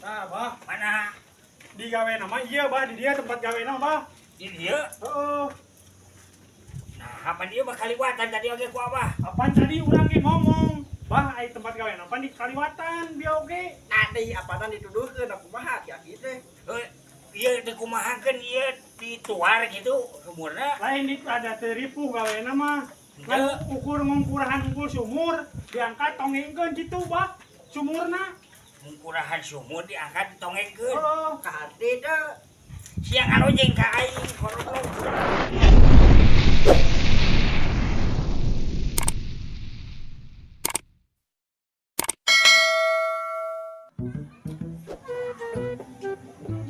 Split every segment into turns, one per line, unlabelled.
Nah, Bah.
Mana?
Di gawe nama iya, Bah, di dia tempat gawe nama, Bah.
Di dia?
Heeh.
Nah, apa dia mah kaliwatan tadi oge ku Abah?
Apaan tadi urang ge ngomong? Bah, ai tempat gawe nama di kaliwatan bieu oge.
Tadi apana dituduhkeun aku mah aki-aki teh.
Heuh, ieu dikumahakeun ieu dituar gitu sumurna.
Lain di ada teu ripuh gawe nama. Ngan ukur ngungkurahan unggul sumur diangkat tongengkeun kitu, Bah. Sumurna.
Ngungkurahan sumur diangkat ditongengkeun.
Heeh.
Ka hati teh.
Siang alojeng ka aing korok.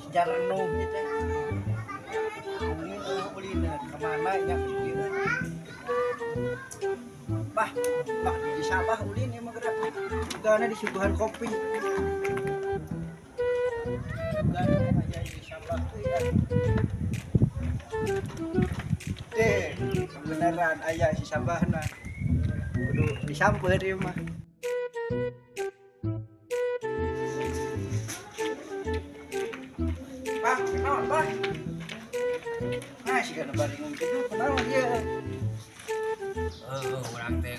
Sejarah nu gitu. Ini ulin kemana nya ieu. Bah, bah di Sabah ulin emang gerak. Bugana disuguhan kopi. Bugana aya di Sabah tuh ya. Teh, beneran aya si Sabahna. Kudu disampeun ieu mah. Bah, kenaon, Bah? Nah, si kana baringung kitu kenaon ieu?
Heuh, urang teh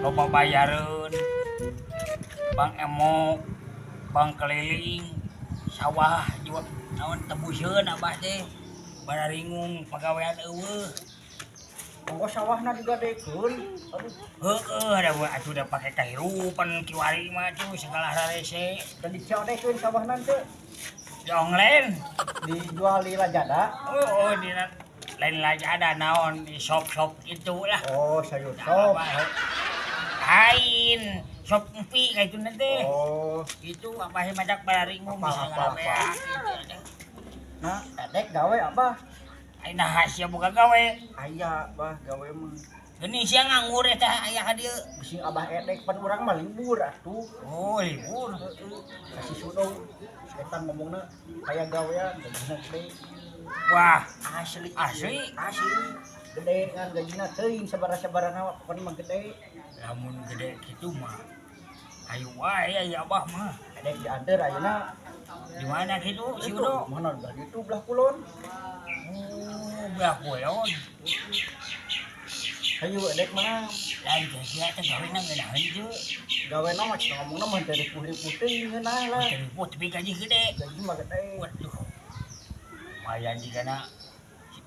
loba bayareun. Bang emok, bang keliling, sawah juga naon tebuseun abah teh. Bararingung pagawean eueuh.
Ongko sawahna digadekeun. Aduh.
Heueuh, da atuh da pake kahirupan kiwari mah atuh segala rarese.
Dan dicodekeun sawahna teh.
Di online.
Dijual di Lazada.
Oh, di lain Lazada naon di shop-shop itu lah.
Oh, sayur shop.
Lain shop empi kayak itu nanti.
Oh,
itu apa sih macak bararingung bisa ngalabeak gitu.
Nah, edek gawe apa?
Nah, sia buka gawe.
Aya, Bah, gawe mah.
Geuning sia nganggur eta aya ka dieu.
Bisi abah edek pan urang mah libur atuh.
Oh, libur.
Kasih sudong. Eta ngomongna aya gawean gajina gede.
Wah,
asli.
Asli.
Asli. Gede ngan gajina teuing sabaraha-sabarana pokona mah gede.
Lamun gede kitu mah. Ayo wae aya abah mah.
Edek dianteur ayeuna.
Di mana kitu si Udo?
Mana belah ditu belah kulon.
Oh, belah kulon.
Hayu edek mana?
Lain teh sia teh gawena ngeunaheun teu.
Gawena mah cenah ngomongna mah teh ripuh-ripuh teuing ngeunah lah.
Teu ripuh tapi gaji gede.
Gaji mah gede.
Waduh. Lumayan jigana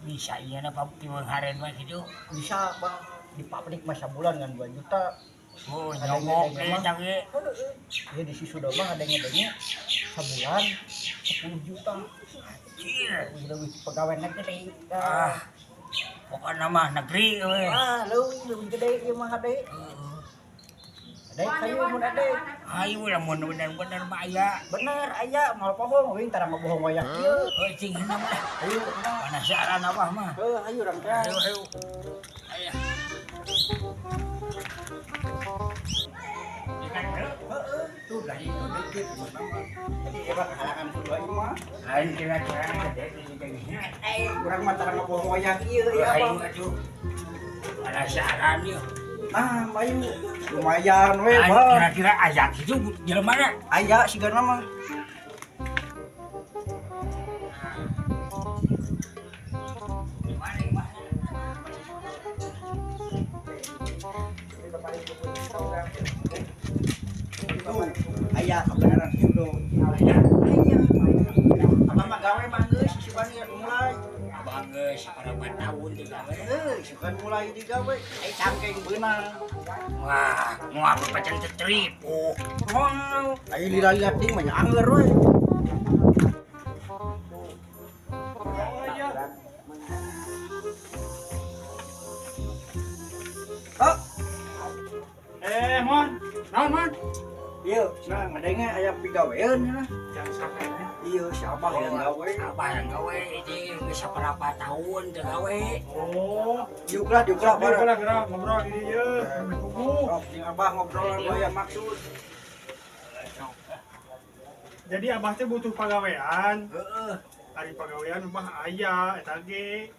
bisa ieu na piweung haren mah kitu.
Bisa, Bang. Di pabrik mah sabulan ngan 2 juta.
Oh, nyogok eta ge.
Ya di Sisuda mah adeng-adengnya sabulan 10 juta.
Anjir.
Leuwih pegawai negeri.
Ah. Pokokna mah negeri we.
Ah, leuwih leuwih gede ieu mah hade.
Heeh.
Ade hayu mun ade.
Hayu lamun bener-bener mah aya.
Bener aya moal bohong euing tara ngabohong wayah kieu.
Heuh cing heunam lah.
Hayu
penasaran abah mah.
Heuh hayu urang teh.
Hayu hayu. Aya.
Heeh, tuh dari itu deket mana mah. Jadi emang kahalangan kudu aing mah.
Lain kira-kira gede di jadinya.
Eh, urang mah tara ngabohong wayah kieu ya
Hayu
abah.
atuh. Penasaran ieu.
Ah, mayu lumayan we, Bang.
Kira-kira aya kitu jelema mana?
Aya sigana mah. Tuh, aya kebenaran sudo. Aya. Abah mah gawe mah geus sugan mulai.
Abah geus sabarapa tahun teu gawe.
Heuh, sugan mulai digawe. Ai cangkeng beunang.
Wah, moal pacan teu teripuh.
Moal, ai lila-lila ting mah angeur we.
Oh iya.
Oh.
Eh, Mon. Naon, Mon?
Ieu, nah ngadenge aya pigaweun cenah.
Jangan sampai.
Ieu si Abah yang gawe.
Abah yang gawe ini geus sabarapa tahun teu gawe.
Oh,
Diuk lah, diuk lah,
Diuk lah, gerak ngobrol di dieu. Kuku.
Oh, jeung Abah ngobrolan we ya maksud.
Jadi Abah teh butuh pagawean.
Heeh.
Ari pagawean mah aya eta ge.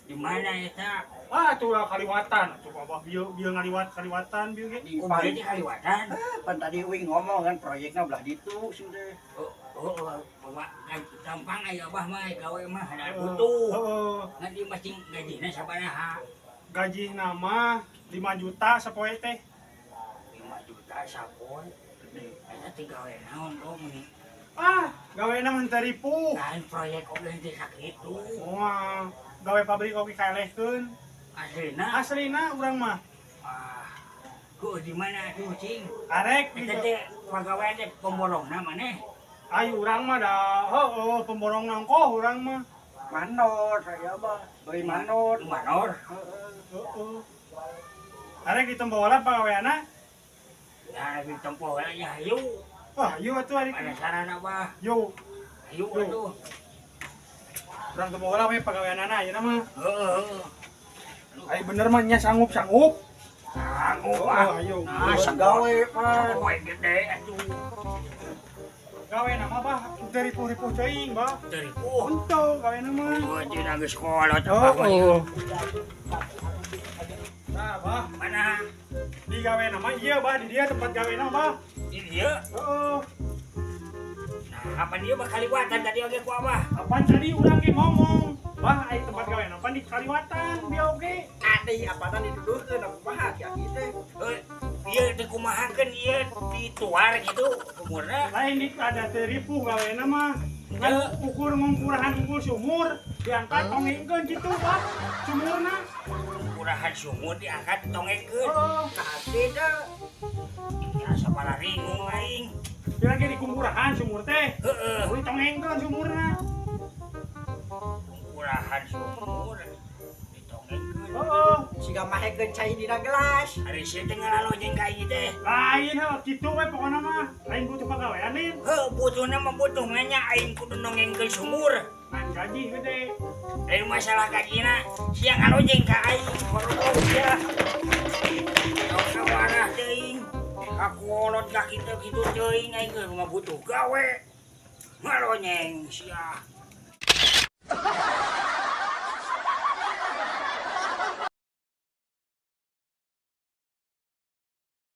Di mana eta?
Ah, atuh lah kaliwatan. Atuh Abah bieu bieu ngaliwat kaliwatan bieu ge.
Di
Oh, berarti kaliwatan.
Pan tadi uing ngomong kan proyeknya belah ditu sih teh.
Oh, Oh, bawa gampang aya abah mah gawe mah ada butuh.
Heeh.
Nanti masing gajina sabaraha?
Gaji nama 5 juta sapoe teh.
5 juta sapoe. Eta teh gawe naon dong nih?
Ah, gawe na mah teu ripuh.
Lain proyek oge teh sakitu.
Moal gawe pabrik oge kaelehkeun.
Aslina.
Aslina urang mah.
Ah. Ku di mana tuh cing?
Arek
Eta teh pagawean teh pemborongna maneh.
Ayo urang mah da heueuh pemborong nongkoh urang mah.
Manor saya mah. Beli manor.
Manor.
Heeh.
Heeh. Arek ditempo heula pagaweanna.
Ya ditempo heula ya hayu.
Wah, ayo atuh arek.
Penasaran abah.
Yo,
Hayu atuh.
urang tempo heula we pagaweanana ayeuna mah.
Heeh.
Ai bener mah nya sanggup-sanggup.
Sanggup
Oh,
ah.
ayo.
Nah,
Gawe pan.
Gawe gede atuh.
Gawe nama bah teu ripuh-ripuh teuing bah.
Teu ripuh.
Untung gawe nama.
Oh, dina geus kolot
Oh,
abah mah.
oh. Nah, bah,
Mana?
di gawe nama iya bah di dia tempat gawe nama bah.
Di dieu.
Heeh.
Nah, apa dia bakal kaliwatan tadi oge ku abah?
Apaan tadi urang ge ngomong? Bah, ai tempat gawe nama di kaliwatan dia oge.
Tadi apana dituduhkeun aku mah ki aki teh.
Eh, ieu dikumahakeun ieu dituar gitu umurna.
Lain di ada teu ripuh gawe nama. Ngan ukur ngungkurahan unggul sumur diangkat tongengkeun gitu bah sumurna.
Kurahan sumur diangkat tongengkeun.
Heeh.
Tadi teh
Ya sabaraha ringung aing.
Kira ge dikungkurahan sumur teh.
Heeh.
Euy tongengkeun sumurna.
Kurahan sumur ditongengkeun.
Heeh.
siga mahekeun cai dina gelas.
Ari sia teh ngalalojeng ka ieu teh.
Lain heuh kitu we pokona mah. Lain butuh pagawean lain.
Heuh, butuhna mah butuh nanya aing kudu nongengkeun sumur.
Ngan gaji gede.
Lain masalah gajina, sia ngalojeng ka aing korobok sia. Tong sawarah teuing. Aku kolot ka kitu kitu teuing aing geus mah butuh gawe. Ngalonyeng sia.